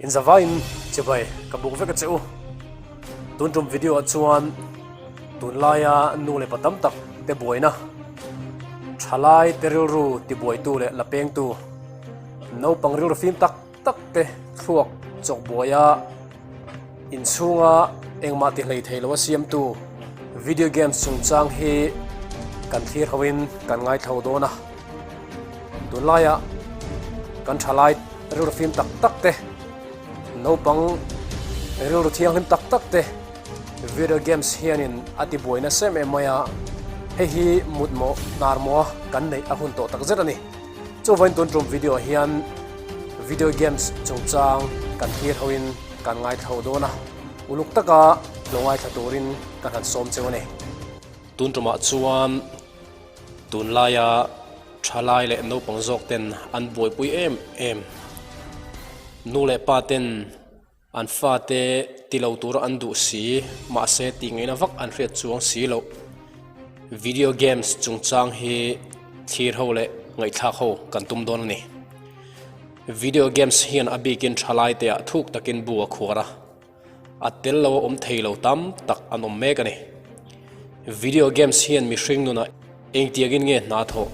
In zavaiin chibai ka buk vek a che u. Tun tum video ah chuan tunlaia nu leh pa tam tak te buaina, thalai te rilru tibuaitu leh la pengtu, naupang rilru fim tak tak te thluak chawk buaia inchhunga engmah ti hlei thei lo a siamtu video games chungchang hi kan thlir hoin kan ngaithlo dawn a. Tunlaia kan thalai rilru fim tak tak te, naupang rilru thianghlim tak tak te video games hianin a ti buai nasa em em mai a, hei hi mutmawh hnar mawha kan neih a hun tawh tak zet a ni. Chuvain tun tum video ah hian video games chungchang kan thlir hoin kan ngaithlo dawn a, uluk taka lo ngaithla turin kan han sawm cheu a ni. Tun tumah chuan tunlaia thalai leh naupang zawk ten an buaipui em em, nu leh pa ten An fate ti lo tura an duh si, mahse tih ngaihna vak an hriat chuang si loh. Video games chungchang hi thlir ho leh ngaihthlak ho kan tum dawn a ni. Video games hian a bikin thalai te ah thuk takin bu a khuar a, a tel lo a awm thei lo tam tak an awm mek a ni. Video games hian mihring nunah engtiangin nge hna thawh,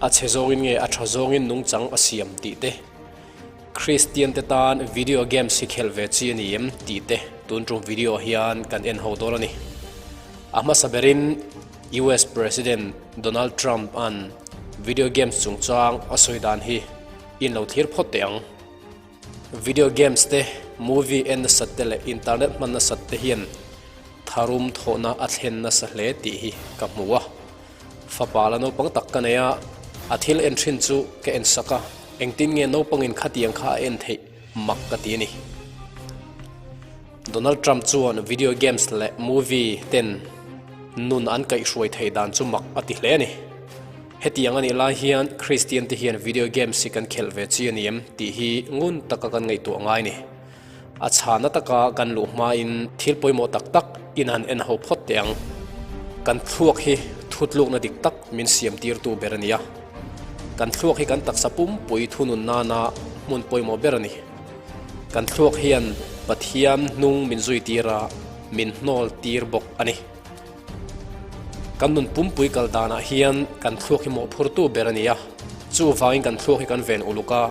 a chhe zawngin nge a tha zawngin nungchang a siam tih te, Kristian te tan video games hi khelh ve chi a ni em tih te tun tum video hian kan en ho dawn a ni. A hmasa berin US President Donald Trump an video games chungchang a sawi dan hi in lo thlir phawt teh ang. Video games te, movie en nasat te leh internet hman nasat te hian tharum thawhna a thlen nasa hle tih hi ka hmu a. Fapa la naupang tak ka nei a, a thil en thin chu ka en sak a, engtin nge naupangin khatiang kha a en theih mak ka ti a ni. Donald Trump chuan video games leh movie ten nun an kaihhruai theih dan chu mak a ti hle a ni. Hetiang a nih lai hian Kristian te hian video games hi kan khelh ve chi a ni em tih hi ngun taka kan ngaihtuah ngai a ni. A chhana taka kan luh hmain thil pawimawh tak tak in han en ho phawt teh ang. Kan thluak hi thutlukna dik tak min siam tirtu ber a ni a. Kan thluak hi kan taksa pumpui thunun nana hmun pawimawh ber a ni. Kan thluak hian Pathian hnung min zui tir a, min hnawl tir bawk a ni. Kan nun pumpui kal danah hian kan thluak hi mawhphurtu ber a ni a, chuvangin kan thluak hi kan ven uluk a,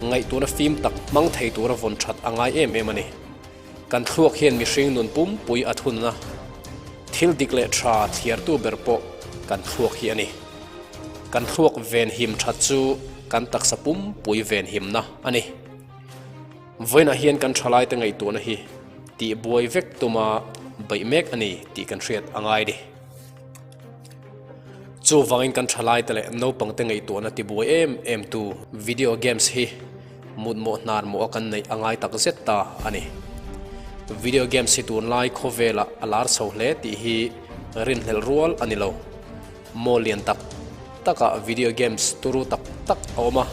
ngaihtuahna fim tak hmang thei tura vawn that a ngai em em a ni. Kan thluak hian mihring nun pumpui a thun a, thil dik leh tha thliartu ber pawh kan thluak hi a ni. Kan thluak venhim that chu kan taksa pumpui venhimna a ni. Vawiinah hian kan thalaite ngaihtuahna hi tihbuai vek tuma beih mek a ni tih kan hriat a ngai ni. Chuvangin kan thalaite leh naupangte ngaihtuahna tibuai em em tu video games hi mutmawh hnar mawh a kan neih a ngai tak zet ta a ni. Video games hi tunlai khawvelah a lar chho hle tih hi rinhlelh rual a ni lo. Mall lian tak takah video games turu tak tak a awm a.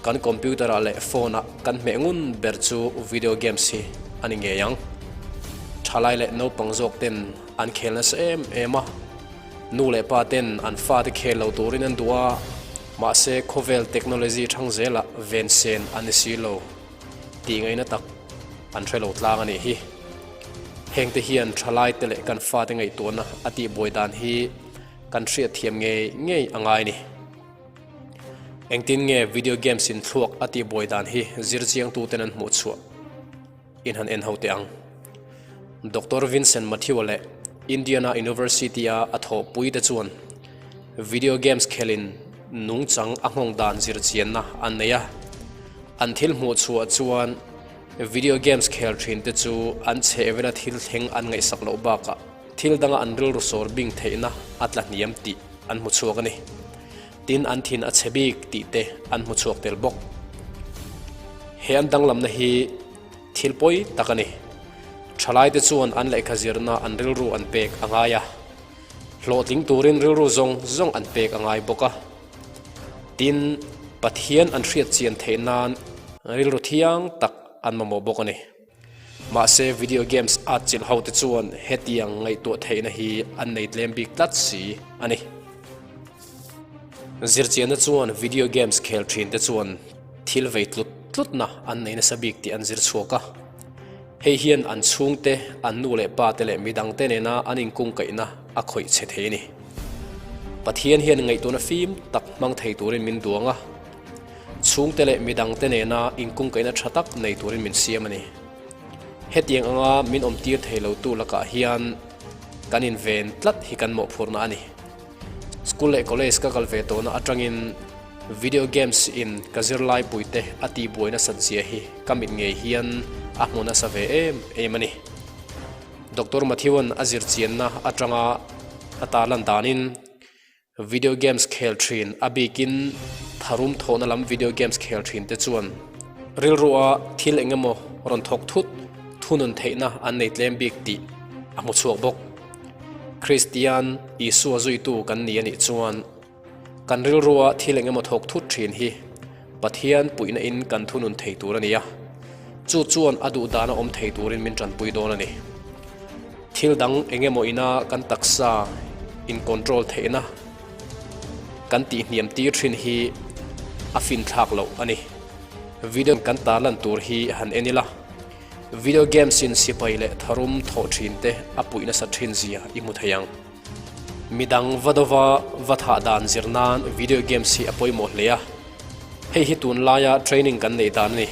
Kan computer ah leh phone ah kan hmeh ngun ber chu video games hi a ni ngei ang. Thalai leh naupang zawk ten an khel nasa em em a, nu leh pa ten an fate khel lo turin an duh a, mahse khawvel technology thang zelah ven sen an ni si lo tih ngaihna tak an hre lo tlang a nih hi. Hengte hian thalai te leh kan fate ngaihtuahna a tihbuai dan hi kan hriatthiam ngei ngei a ngai ni. Engtin nge video games in thluak a tihbuai dan hi zirchiangtuten an hmuh chhuah in han en ho teh ang. Doctor Vincent Matthew-a leh Indiana University-a a thawhpui te chuan video games khelin nungchang a nghawng dan zirchianna an nei a. An thil hmuh chhuah chuan video games khel thin te chu an chhehvela thil thleng an ngaihsak loh bakah thil danga an rilru sawr bing theihna a tla hniam tih an hmu chhuak a ni. Tin an thin a chhe bik tih te an hmu chhuak tel bawk. He an danglamna hi thil pawi tak a ni. Thalaite chuan an lehkha zirna an rilru an pek a ngai a, hlawhtling turin rilru zawng zawng an pek a ngai bawk a. Tin, Pathian an hriat chian theih nan rilru thiang tak an mamawh bawk a ni. Mahse video games at chilh ho te chuan hetiang ngaihtuah theihna hi an nei tlem bik tlat si a ni. Zirchianna chuan video games khel thin te chuan thil vei tlut tlutna an nei nasa bik tih an zir chhuak a. Hei hian an chhungte, an nu leh pa te leh midangte nena an inkungkaihna a khawih chhe thei a ni. Pathian hian ngaihtuahna fim tak hmang thei turin min duang a, chhungte leh midangte nena inkungkaihna tha tak nei turin min siam a ni. Hetiang anga min awmtir thei lotu lakah hian kan inven tlat hi kan mawhphurhna a ni. School leh college ka kal ve tawhna atangin video games in ka zirlai puite a tihbuai nasat zia hi ka mit ngei hian a hmu nasa ve em em a ni. Doctor Matthew-a'n a zir chianna atanga a tarlan danin video games khel thin a bikin tharum thawhna lam video games khel thin te chuan rilrua thil eng emaw rawn thawk thut thunun theihna an nei tlem bik tih a hmu chhuak bawk. Kristian Isua zuitu kan ni a nih chuan kan rilrua thil eng emaw thawk thut thin hi Pathian puihna in kan thunun thei tur a ni a, chu chuan a duh dana awm thei turin min tanpui dawn a ni. Thil dang eng emaw ina kan taksa in control theihna kan tihhniam tir thin hi a finthlak loh a ni. Video kan tarlan tur hi han en ila. Video games in sipai leh tharum thawh thin te a puih nasa thin zia i hmu thei ang. Midang va dova va thah dan zir nan video games hi a pawimawh hle a. Hei hi tunlaia training kan neih dan a ni.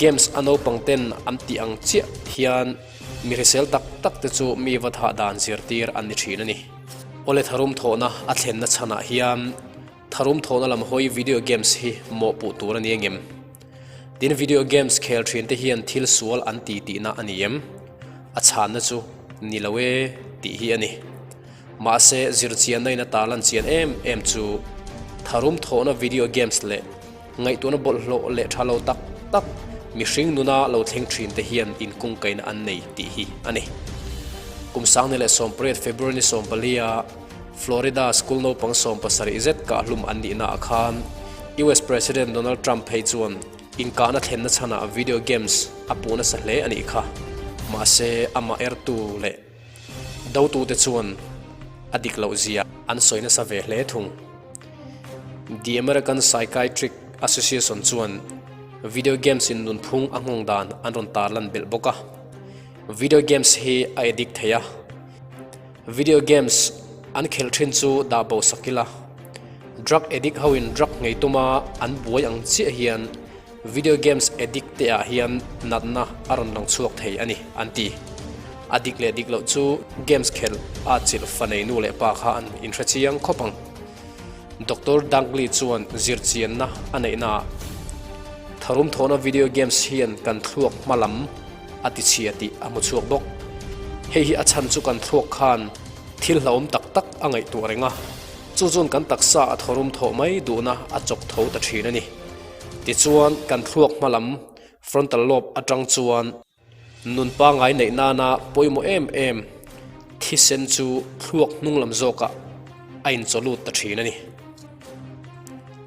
Games a naupang ten an tih ang chiah hian mi hrisel tak tak te chu mi va thah dan zirtir an ni thin a ni. Awle tharum thawhna a thlenna chhanah hian Tharum thawhna lam hawi video games hi mawhpuh tur a ni engem? Tin video games khel thin te hian thil sual an ti tihna a ni em? A chhanna chu ni lo e tih hi a ni. Mahse zirchianna in a tarlan chian em em chu tharum thawhna video games leh Ngaihtuahna bawlhhlawh leh tha lo tak tak mihring nuna lo thleng thin te hian inkungkaihna an nei tih hi a ni. Kum sangni leh sawmpariat February ni sawmpalia Florida school naupang 70 zet kahhlum an nihna ah khan US President Donald Trump phei chuan inkahna thlenna chhanah video games a puh nasa hle a nih kha. Mahse amah ertu leh dotute chuan a dik loh zia an sawi nasa ve hle thung. The American Psychiatric Association chuan video games in nunphung a nghawng dan an rawn tarlan belh bawk a. Video games hi a addict thei a. Video games an khelh thin chu dah bo sak ila. Drug addict ho in drug ngei tuma an buai ang chiah hian Video games addict te ah hian natna a rawn lang chhuak thei a ni, an ti. A dik leh dik loh chu games khelh a chilh fa nei nu leh pa kha an inhre chiang khawp ang. Doctor Dunkley chuan zirchianna a neihna ah, Tharum thawhna video games hian kan thluak hma lam a ti chhia tih a hmu chhuak bawk. Hei hi a chhan chu kan thluak khan thil hlauhawm tak tak a ngaihtuah reng a, chu chuan kan taksa a tharum thawh mai duhna a chawk tho ta thin a ni. Tichuan, kan thluak hma lam, frontal lobe, atang chuan nun pangngai neih nana pawimawh em em thisen chu thluak hnung lam zawkah a inchaw lut ta thin a ni.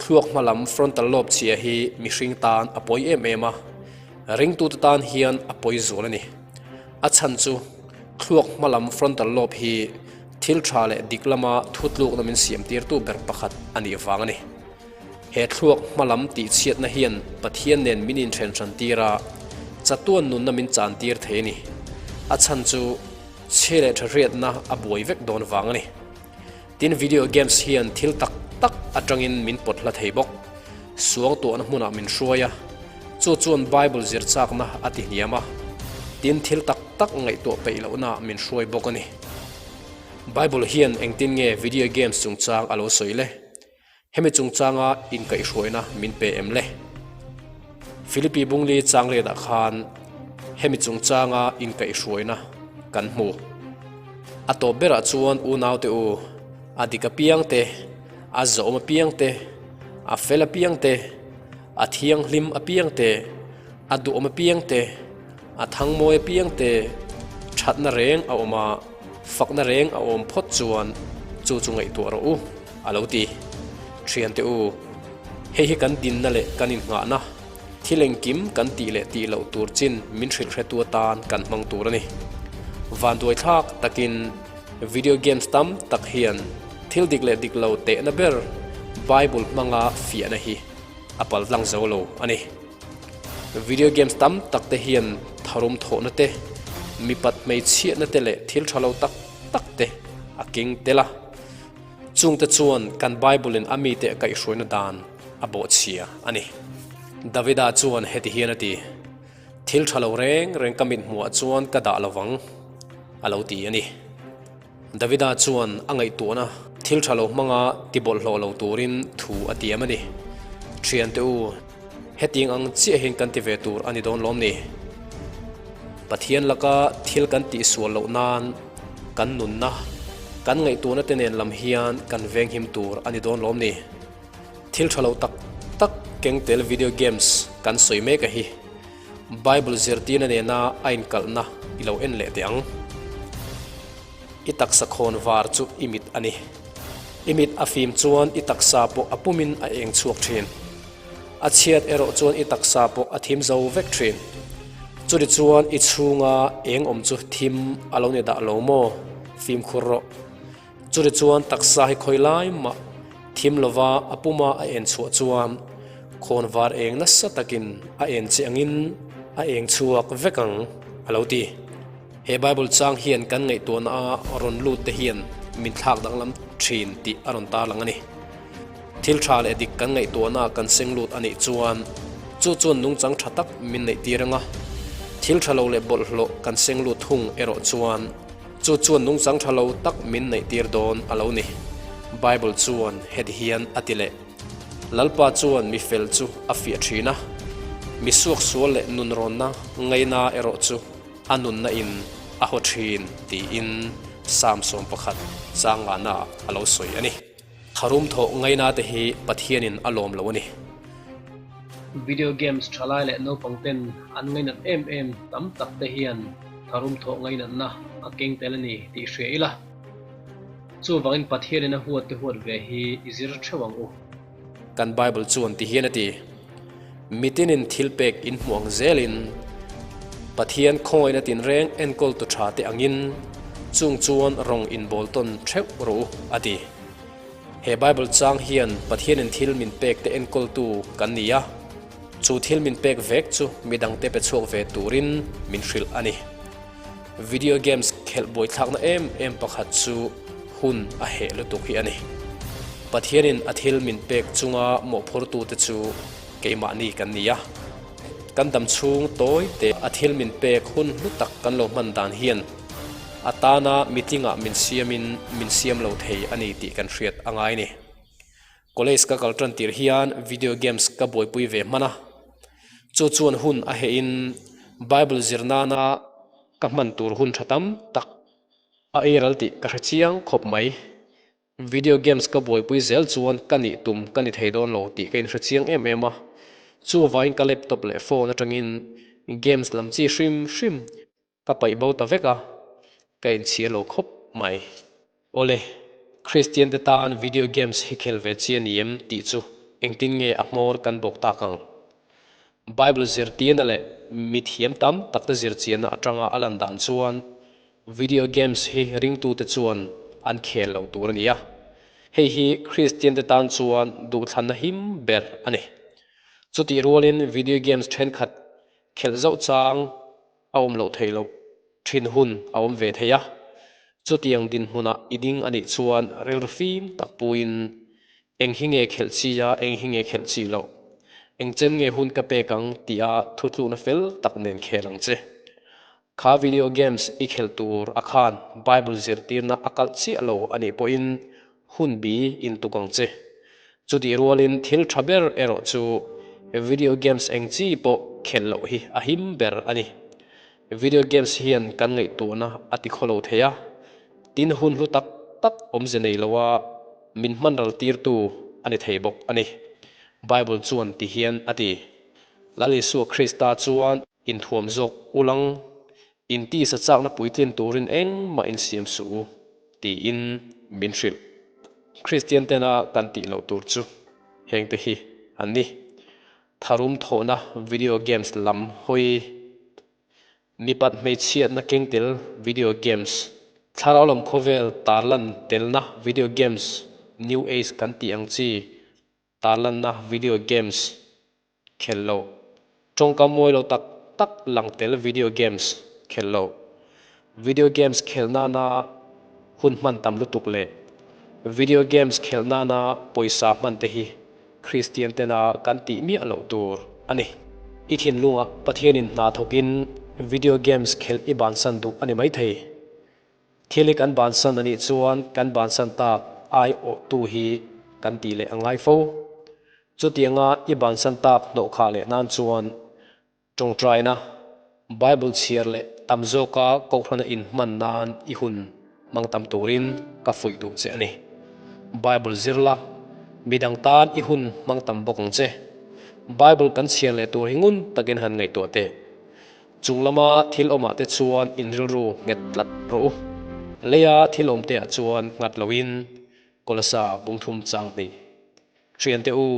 Thluak hma lam, frontal lobe, chhia hi mihring tan a pawi em em a, ringtute tan hian a pawi zual a ni. A chhan chu thluak hma lam, frontal lobe, hi thil tha leh dik lama thutlukna min siamtirtu ber pakhat a nih vang a ni. He thluak hma lam tihchhiatna hian Pathian nen min inthenhran tir a, chatuan nunna min chan tir thei a ni. A chhan chu chhe leh tha hriatna a buai vek dawn vang a ni. Tin video games hian thil tak tak atangin min pawt hla thei bawk. Suangtuahna hmunah min hruai a, chu chuan Bible zir chakna a ti hniam a, tin thil tak tak ngaihtuah peih lohna min hruai bawk a ni. Bible hian engtin nge video games chungchang a lo sawi le? Hemi chungchanga inkaihhruaina min pe em le? Philippi Bungli changriatah khan hemi chungchanga inkaihhruaina kan hmu. A tawp berah chuan unaute u, a dik apiang te, a zawm apiang te, a fel apiang te, a thianghlim apiang te, a duhawm apiang te, A thangmawi apiang te thatna reng a awm a, fakna reng a awm phawt chuan chu chu ngaihtuah rawh u, a lo ti. Thiante u, hei hi kan dinna leh kan innghahna, thil engkim kan tih leh tih loh tur chin min hrilh hretu atan kan hmang tur a ni. Vanduaithlak takin video games tam tak hian thil dik leh dik lo tehna ber Bible hmanga fiahna hi a paltlang zo lo a ni. Video games tam tak te hian tharum thawhna te, mipat hmeichhiatna te leh thil tha lo tak tak te a keng tel a. Chungte chuan kan Bible-in a mite a kaihhruaina dan a bawhchhia a ni. Davida chuan heti hian a ti, Thil tha lo reng reng ka mit hmuhah chuan ka dah lo vang, a lo ti a ni. Davida chuan a ngaihtuahna thil tha lo hmanga ti bawlhhlawh lo turin thu a tiam a ni. Thiante u, hetiang ang chiah hian kan ti ve tur a ni dawn lawm ni? Pathian laka thil kan tihsual loh nan kan nunna, kan ngaihtuahna te nen lam hian kan venghim tur a ni dawn lawm ni? Thil tha lo tak tak keng tel video games kan sawi mek a hi. Bible zirtirna nena a inkalhna i lo en leh teh ang. I taksa khawn var chu i mit a ni. I mit a fim chuan i taksa pawh a pumin a eng chhuak thin. A chhiat erawh chuan i taksa pawh a thim zo vek thin. Chutichuan chuan i chhunga eng awm chu thim a lo ni dah lo maw? Fimkhur rawh. Chutichuan taksa hi khawi lai mah thim lova a puma a en chhuah chuan khawn var eng nasa takin a en che angin a eng chhuak vek ang, a lo ti. He Bible chang hian kan ngaihtuahna a rawn lut te hian min thlak danglam thin tih a rawn tarlang a ni. Thil tha leh dik kan ngaihtuahna kan seng lut a nih chuan chu chuan nungchang tha tak min neih tir ang a, thil tha lo leh bawlhhlawh kan seng lut thung erawh chuan Chu chuan nungchang tha lo tak min neihtir dawn a lo ni. Bible chuan heti hian a ti leh, Lalpa chuan mi fel chu a fiah thin a, mi suaksual leh nunrawnna ngaina erawh chu a nunna in a haw thin tiin Psalm 11 chang ngahnaah a lo sawi a ni. Tharum thawh ngaina te hi Pathianin a lawm lo a ni. Video games thalai leh naupang ten an ngainat em em tam tak te hian tharum thawh ngainatna a keng tel a ni tih hria ila. Chuvangin Pathianin a huat te huat ve hi i zir theuh ang u. Kan Bible chuan ti hian a ti, Mitinin thil pek in hmuh ang zelin, Pathian khawngaihna tinreng enkawltu tha te angin chung chuan rawng inbawl tawn theuh rawh u, a ti. He Bible chang hian Pathianin thil min pek te enkawltu kan ni a, chu thil min pek vek chu midangte pe chhuak ve turin min hrilh a ni. Video games khelh buaithlakna em em pakhat chu hun a heh lutuk hi a ni. Pathianin a thil min pek chunga mawhphurtute chu keimahni kan ni a. Kan dam chhung tawi te a thil min pek hun hlu tak kan lo hman dan hian a tana mitlingah min siamin min siam lo thei a ni tih kan hriat a ngai ni. College ka kal tan tir hian video games ka buaipui ve hman a, chu chuan hun a hehin Bible zir nana ka hman tur hun tha tam tak a eiral tih ka hre chiang khawp mai. Video games ka buaipui zel chuan ka nih tum ka ni thei dawn lo tih ka inhre chiang em em a, chuvangin ka laptop leh phone atangin games lam chi hrim hrim ka paih bo ta vek a, ka inchhir lo khawp mai. Awle, Kristian te tan video games hi khel ve chi a ni em tih chu engtin nge a hmawr kan bawk tak ang? Bible zirtirna leh mithiam tam tak te zirchianna atanga a lan dan chuan Video games hi ringtute chuan an khel lo tur a ni a, hei hi Kristiante tan chuan duhthlanna him ber a ni. Chutih rualin video games thenkhat khelh zauh chang a awm loh theih loh thin hun a awm ve thei a, chutiang dinhmunah i ding a nih chuan rilru fim tak puiin eng hi nge khelh chi a, eng hi nge khelh chi loh, eng chen nge hun ka pek ang tia thutlukna fel tak nen khel ang che. Kha video games i khelh tur a khan Bible zirtirna a kalh chiah lo a nih pawhin hun bi in tuk ang che. Chutih rualin thil tha ber erawh chu video games eng chi pawh khelh loh hi a him ber a ni. Video games hian kan ngaihtuahna a ti khaw lo thei a, tin hun hlu tak tak awmze nei loa min hman ral tirtu a ni thei bawk a ni. Bible chuan ti hian a ti, Lal Isua Krista chuan Inthuam zawk ulang, intisa chakna puitlin turin engmah insiam suh u, tiin min hrilh. Kristian tena kan tih loh tur chu hengte hi an ni, Tharum thawhna video games lam hawi, mipat hmeichhiatna keng tel video games, thlarau lam khawvel tarlan telna video games, new age kan tih ang chi tarlanna video games, Khelh loh. Tawngkam mawi lo tak tak lang tel video games khelh loh. Video games khelh nana hun hman tam lutuk leh video games khelh nana pawisa hman te hi Kristian tena kan tih miah loh tur a ni. I thinlungah Pathianin hna thawkin video games khelh i bansan duh a ni maithei. Thil hi kan bansan a nih chuan kan bansan tak aiawhtu hi kan tih leh a ngai fo. Chutianga i bansan tak hnawh khah leh nan chuan tawngtaina, Bible chhiar leh tam zawka Kohhrana inhman nan i hun hmang tam turin ka fuih duh che a ni. Bible zir la, midang tan i hun hmang tam bawk ang che. Bible kan chhiar leh tur hi ngun takin han ngaihtuah teh. Chung lama thil awmah te chuan in rilru nghet tlat rawh u. Leia thil awmte ah chuan nghat loin Kolasa bungthum chang hnih. Thiante u,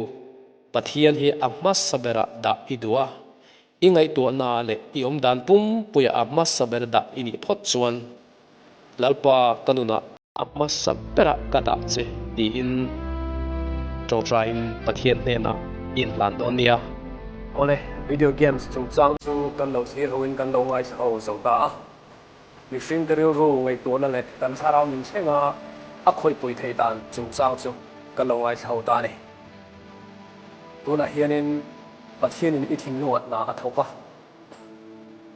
Pathian hi a hmasa berah dah i duh a, i ngaihtuahna leh i awmdan pumpuia a hmasa ber dah i nih phawt chuan Lalpa ka nunah a hmasa berah ka dah che tiin tawngtaiin Pathian hnenah i inhlan dawn nia. Awle, video games chungchang chu kan lo thlir hoin kan lo ngaithla ho zo ta a. Mihringte rilru ngaihtuahna leh kan thlarau min thlenga a khawihpui theih dan chungchang chu kan lo ngaithla ho ta a ni. Tunah hianin Pathianin i thinlungah hna a thawk a.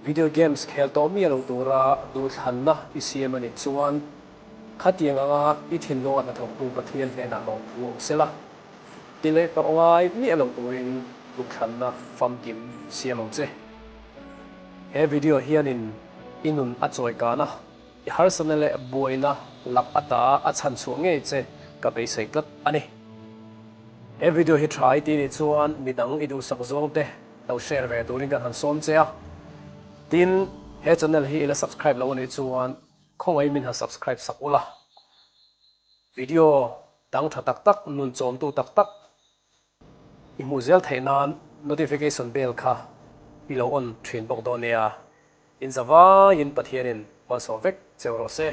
Video games khel tawh miah lo tura duhthlanna i siam a nih chuan khatiang anga i thinlunga hnathawktu Pathian hnenah lawmthu awm sela, ti leh tawh ngai miah lo turin duhthlanna famkim siam ang che. He video hianin i nun a chawi kan a, i harsatna leh buaina lak ata a chhan chhuah ngei che ka beisei tlat a ni. He video hi tha i tih nih chuan midang i duhsak zawng te lo share ve turin kan han sawm che a. Tin, he channel hi i la subscribe lo anih chuan khawngaih min han subscribe sak ula. Video dang tha tak tak, nun chawmtu tak tak I hmuh zel theih nan notification bell kha i lo on thin bawk dawn nia. In zavaiin Pathianin malsawm vek cheu rawh se.